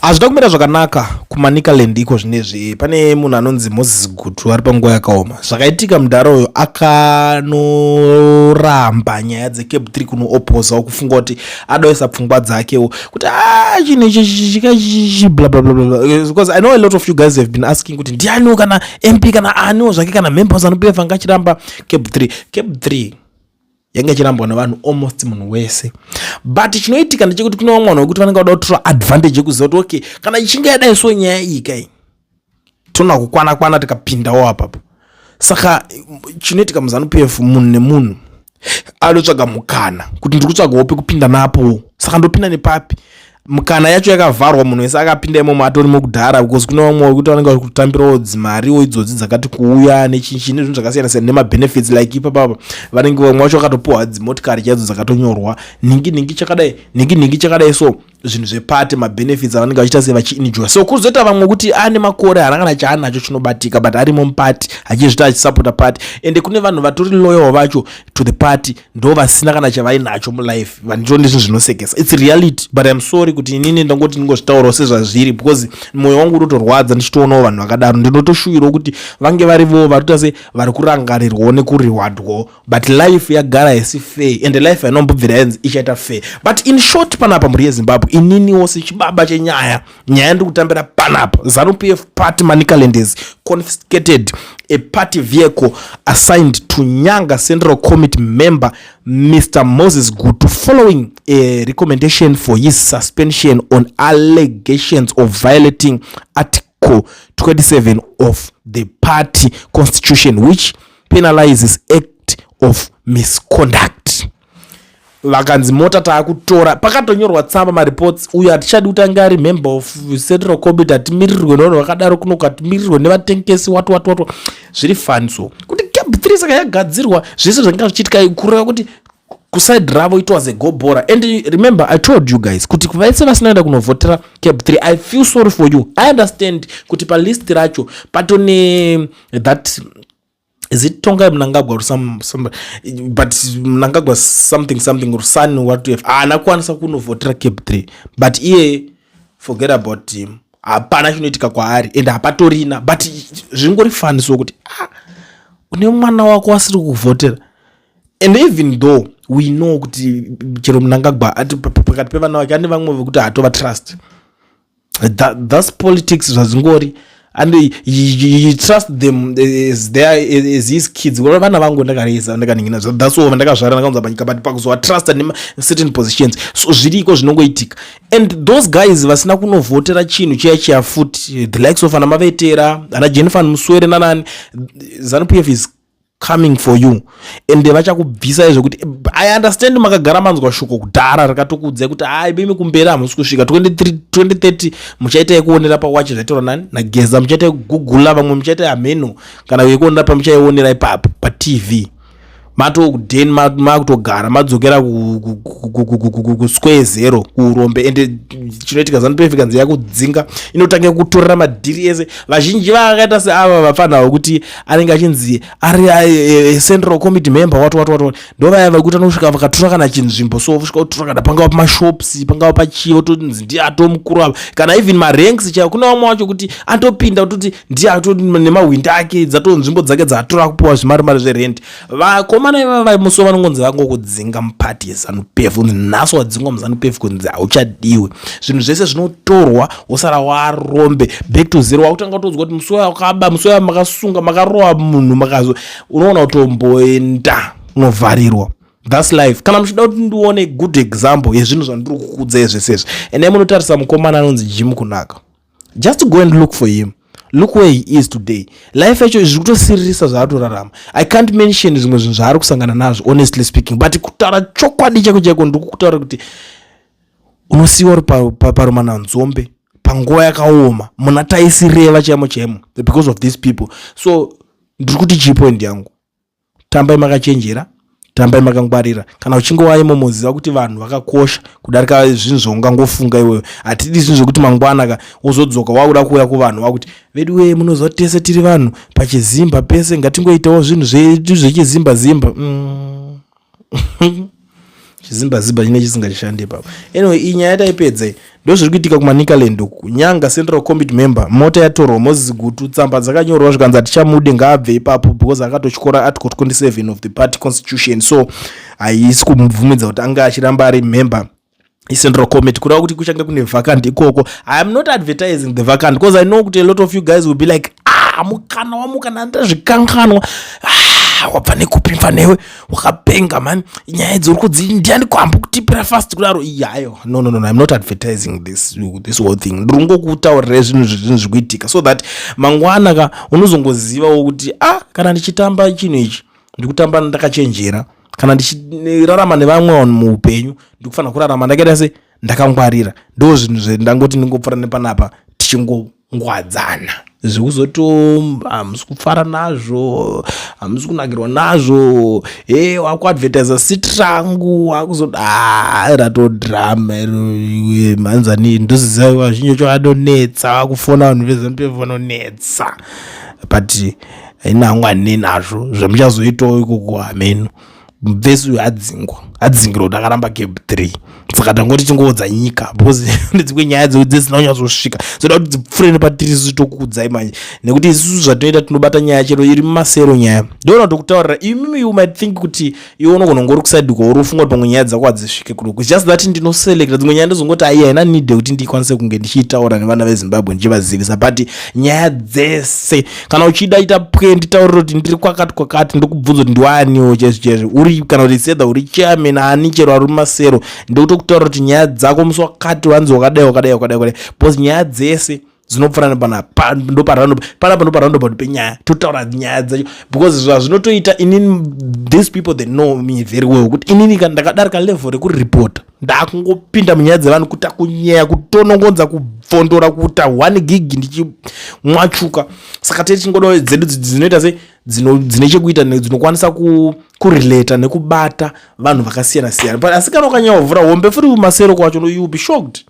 Hazvina kumira zvakanaka kuManicaland iko zvinezvi. Pane munhu anonzi Moses Gutu ari panguva yakaoma. Zvakaitika mudhara uyu akanoramba nyaya dzeCab 3 kunoopozawo kufunga kuti adoisa pfungwa dzakewo kuti ah chinhu ichi chika bla bla bla bla, because I know a lot of you guys have been asking kuti ndianiwo kana MP kana aniwo zvake kana members anoPF anga achiramba CAB 3. CAB 3 yanga ichirambwa nevanhu, almost munhu wese, but chinoitika ndechekuti kune vamwe vanhu vekuti vanenge vada kutora advantage yekuziva kuti okay, kana ichinge yadai so nyaya iyi kai tona kukwana kwana tikapindawo apapo. Saka chinoitika muZANU PF, munhu nemunhu anotsvaga mukana kuti ndiri kutsvagawo pekupinda napo, saka ndopinda nepapi? Mukana yacho yakavharwa, munhu wese akapinda imomo atorimo kudhara, because kune vamwe vekuti vanenge vari kutambirawo dzimariwo idzodzi dzakati kuuya nechinchi nezvinhu zvakasiyana siyana nemabenefits, like ipapapa vanenge vamwe vacho vakatopiwa dzimotikari chaidzo dzakatonyorwa nhingi nhingi chakadai, nhingi nhingi chakadai. So zvinhu zvepati, mabenefits avanenge vachiita se vachienjoy. So kuzoita vamwe kuti ane makore haana kana chaanacho chinobatika, but arimo mupati achizvita achisapota party. Ende kune vanhu vatori loyal vacho to the party, ndo vasina kana chavainacho mulife. Vandito zvinhu zvinosekesa, it's reality, but I'm sorry kuti inini ndangoti ndingozvitaurawo sezvazviri, because mwoyo wangu unotorwadza ndichitoonawo vanhu vakadaro. Ndinotoshuvirawo kuti vange varivowo vari kuita se vari kurangarirwawo nekurewardwawo, but life yagara haisi fair, and life hainombobvira yanzi ichaita fair. But in short, panapa mhuri yeZimbabwe, ininiwo sechibaba chenyaya, nyaya ndiri kutambira panapa, ZANU PF party Manicaland has confiscated a party vehicle assigned to Nyanga Central Committee member Mr Moses Gutu following a recommendation for his suspension on allegations of violating Article 27 of the party constitution, which penalizes act of misconduct. Vakanzi mota taakutora, pakatonyorwa tsamba, mareports. Uyo hatichadi kuti ange ari member of central committee, hatimirirwe nevanhu vakadaro kuno, hatimirirwe nevatengesi, wati wati wati. Zviri funny so kuti CAB 3 saka yagadzirwa, zvese zvanga zvichiitika, kureva kuti kuside ravo it was a go bora. And remember, I told you guys kuti vaise vasina kuenda kunovhotera CAB 3, I feel sorry for you. I understand kuti palist racho patone that, is it Tongai Mnangagwa or some, but Mnangagwa something something or son, what have, haana kukwanisa kunovhotera CAB 3, but iye, forget about him, hapana chinoitika kwaari and hapatorina. But zvingori funny so kuti ah, une mwana wako asiri kuvhotera. And even though we know kuti chero Mnangagwa ati pakati pevana vake ane vamwe vekuti hatova trust. That's politics zvazingori, and you trust them as their, as his kids. Vana vangu ndakareza, ndakaningina, that's all ndakazvara, ndakaunza panyika, but pakuzovatrusta necertain positions, so zviriko zvinongoitika. And those guys vasina kunovhotera chinhu chiya chiya futi, the likes of ana Mavetera, ana Jennifer Muswere nanani, ZANU PF is coming for you and vachakubvisa izvo. Kuti I understand makagara manzwa shoko kudhara rakatokuudzai kuti hai, bimi kumberi hamusi kusvika 2030, muchaita yekuonera pawachi zvaitaura nani naGeza, muchaita yekugugula, vamwe muchaita hameno kana yekuonera pamuchaionera ipapo paTV, matokudheni makutogara madzokera kusquare zero, kurombe. Ende chinoitika, ZANU PF kanzi yakudzinga, inotanga kutorera madhiri ese. Vazhinji vakaita seava vafana vekuti anenge achinzi ari central committee member, wati wati wati, ndo vaya vekuti anosvika vakatora kana chinzvimbo, so vosvika kutora kana pangava pamashops, pangava pachii, otonzi ndiye ato mukuru ava, kana even maranks chaivo. Kuna vamwe vacho kuti atopinda kutoti ndiye ato nemahwindi ake, dzato nzvimbo dzake dzaatora kupiwa zvimari mari zverent. Vakomana ivava musi vanongonzi vangokudzinga mupati yeZANU PF, unzi nhasi wadzingwa muZANU PF, kunzi hauchadiwe, zvinhu zvese zvinotorwa, wosara warombe, back to zero. Wakutanga kutonzwa kuti musi wakaba, musi waya makasunga, makarova munhu, makazo, unoona kutomboenda unovharirwa. That's life. Kana muchida kuti ndione good example yezvinhu zvandiri kukuudzai zvese izvi, endai munotarisa mukomana anonzi Jim Kunaka. Just go and look for him, look where he is today. Life yacho zviri kutosiririsa zvaatorarama. I can't mention zvimwe zvinhu zvaari kusangana nazvo, honestly speaking, but kutaura chokwadi chaiko chaiko, ndiri kutaura kuti unosiyiwa uri parumananzombe panguva yakaoma muna taisireva chaimo chaimo because of these people. So ndiri kuti chii? Point yangu, tambai makachenjera, tambai makangwarira. Kana uchinge waimo, ziva kuti vanhu vakakosha kudarika zvinhu zvaungangofunga iwewe. Hatidi zvinhu zvekuti mangwana ka wozodzoka wakuda kuuya kuvanhu wakuti vedu wee, munoziva kuti tese tiri vanhu pachizimba pese, ngatingoitawo zvinhu zvedu zvechizimba zimba. Chizimba zimba chine chisingachishandi ipapo. Anyway, iyi nyaya taipedza. Ndo zviri kuitika kuManicaland uku. Nyanga Central Committee member, mota yatorwa. Moses Gutu, tsamba dzakanyorwa zvikanzi hatichamude, ngaabve ipapo because akatotyora Article 27 of the party constitution, so haisi kumubvumidza kuti anga achiramba ari member icentral committee. Kureva kuti kuchange kune vacant ikoko. I am not advertising the vacant because I know kuti a lot of you guys will be like, "Ah, mukana wamukana, ndazvikanganwa. Ah, wabva nekupi mfanewe? Wakapenga mani, nyaya idzi uri kudzi ndiani kwamba kutipira fast kudaro?" Iyayo, no, I'm not advertising this whole thing. Ndiri kungokutaurirai zvinhu zviri kuitika so that mangwana ka unozongozivawo kuti, ah, kana ndichitamba chinhu ichi, ndikutamba ndakachenjera. Kana ndichirarama nevamwe vanhu muupenyu, ndikufanira kurarama ndakaita se ndakangwarira. Ndo zvinhu zvendangoti ndingopfuura nepanapa tichingongwadzana. Zvekuzoto hamusi kufara nazvo, hamusi kunakirwa nazvo. E, wakuadvertisa seat rangu, wakuzoda ratodrama mhanzani. Ndoziziva vazhinji vacho vanonetsa, vakufona vanhu veZANU PF vanonetsa, but haina hangu hanei nazvo zvamuchazoitawo ikoko, hameno. Mubvesi uyu adzingwa, adzingirwa kuti akaramba CAB 3. Saka tangoti tingoudza nyika because nedzimwe nyaya dzisina kunyatsosvika zoda kuti dzipfuure nepatiri isusu tokuudzai manje, nekuti isusu zvatinoita tinobata nyaya chero iri mumasero. Nyaya ndoona tokutaurira imimi. You might think kuti iwe unogona kunge uri kuside kwauri, ufunga kuti pamwe nyaya dzako hadzisvike kunoku. Just that ndinoselecta dzimwe nyaya, ndozongoti ai, haina need yekuti ndikwanise kunge ndichiitaura nevana veZimbabwe ndichivazivisa. But nyaya dzese kana uchida ita pwe, nditaurire kuti ndiri kwakati kwakati, ndokubvunza kuti ndiwaniwo chaizvo chaizvo uri, kana kuti sedha uri chairman ani, chero ari mumasero, ndokutokutaura kuti nyaya dzako musi wakati wanzi wakadai, wakadai, wakadai, wakadai, because nyaya dzese dzinopfuura nepanapa. Ndopanapa, ndoparoundabout penyaya, totaura nyaya dzacho because zvazvinotoita inini, these people, they know me very well kuti inini kana ndakadarika level rekuripota, ndakungopinda munyaya dzevanhu, kuta kunyeya, kutonongodza, kubvondora, kuta 1 gig ndichimwachuka. Saka techingoda dzedu dzinoita se dzine chekuita, dzinokwanisa kurelata nekubata vanhu vakasiyana siyana. But asi kana ukanyanya hombe futi kumasero kwacho, you will be shocked.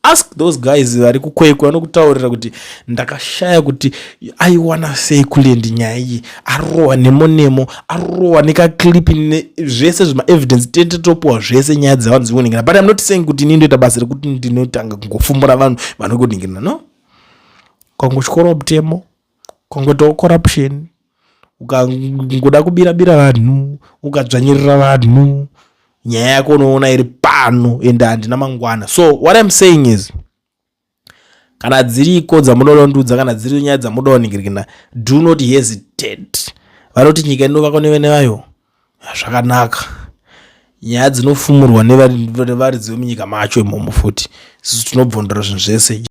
Ask those guys vari kuKwekwe, vanokutaurira kuti ndakashaya kuti aiwana sei kulendi nyaya iyi. Arohwa nemo nemo, arohwa nekaclip, zvese zvemaevidence tete topuwa zvese, nyaya dzevanhu dzikuningira. But I'm not saying kuti ini ndoita basa rekuti ndinotanga kungofumbura vanhu vanokuningirina. No, kwangotyora mutemo, kwangoitawo corruption, ukangoda kubira-bira vanhu, ukadzvanyirira vanhu, nyaya yako unoona iri pano, ende handina mangwana. So what I'm saying is, kana dziriko dzamunoda kundudza, kana dziri nyaya dzamunoda kuningirikina, do not hesitate. Vanoti nyika inovakwa nevene vayo zvakanaka. Nyaya dzinofumurwa nevaridzi vemunyika macho imomo futi, isusu tinobvondora zvinhu zvese.